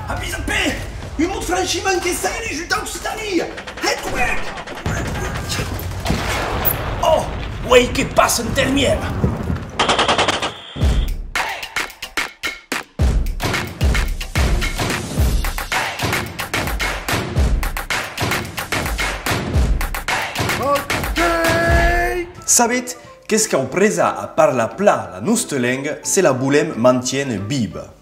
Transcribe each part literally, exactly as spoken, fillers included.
Avisa't-pe! Un mot franchimand que s'aile jutà Occitània! Hèt, uèc! Oh! Uèi que passa en termièr! Sabetz, que's cau presar a parlar plan la nosta lenga se la volem mantiéner viva.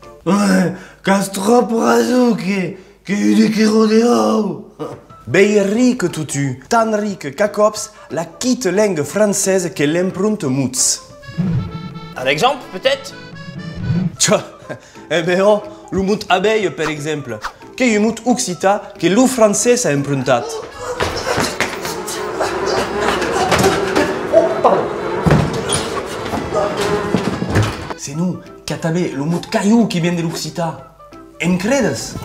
Qu'as tròp rason, que, que un de que rodeo! B'ei rica, totun, tan rica qu'a còps la quita lenga francesa que l'empronta mots. Un exemple, peut-être ? Tchò, e ben, ò, lo mot abelha, per exemple, qu'ei un mot occitan que lo francés a emprontat. Senon, qu'i a tanben lo mot calhon qui vien de l'occitan. E'm credes?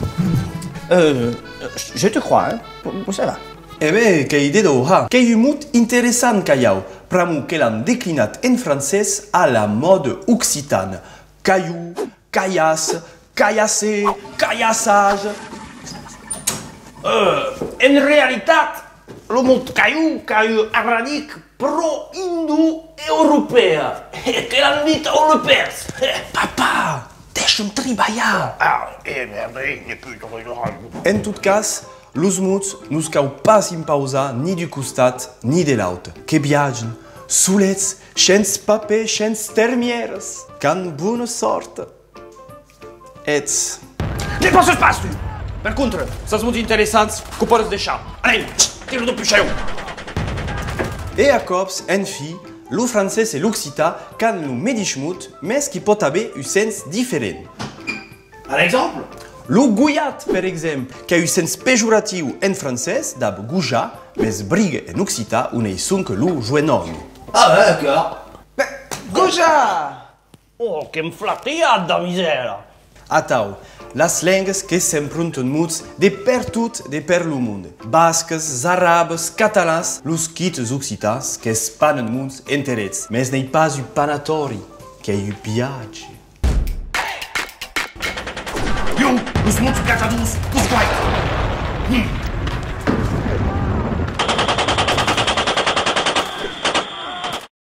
Euh, je te crois, hein. Bon, bon, ça va. E ben, qu'ei de dò, ha. Qu'ei un mot interessant, calhau, pr'amor que l'an declinat en francés a la mòda occitana. Calhon, calhasse, calhasser, calhassage. Euh, en realitat, lo mot calhon qu'a ua arradic pro-indoeuropèa, e que l'an dit au Lepers. Papà, dèisha'm tribalhar! Ah, eh, merde, il n'est plus de raison. En tot cas, los mots nos cau pas impausar ni d'un costat ni de l'aute. Que viatgen, solets, shens papèr, shens termièras. Qu'an bona sòrt! Ets. Ne penses pas, tu! Per contra, s'as mots interessants, que'u pòdes deishar. Anem, tira-lo dab puishaion! E a còps, enfin, lo francés e l'occitan qu'an lo medish mot, mès qu'i pòt aver un sens diferent. Par exemple? Lo gojat, per exemple, qu'a un sens pejoratiu en francés, dab gojar, mès briga en occitan, on ei sonque lo joen òme. Ah, ouais, d'accord. Ben, gojar! Oh, que'm flatia, da misèra! Atau, las lengas que s'emprontan mots de pertot de per lo monde. Basques, arabes, catalans, los quites occitans qu'espanan monts enter eths. Mès n'ei pas un panatòri, qu'ei un viatge. Ieu, los mots viatjadors, los guai! Hum,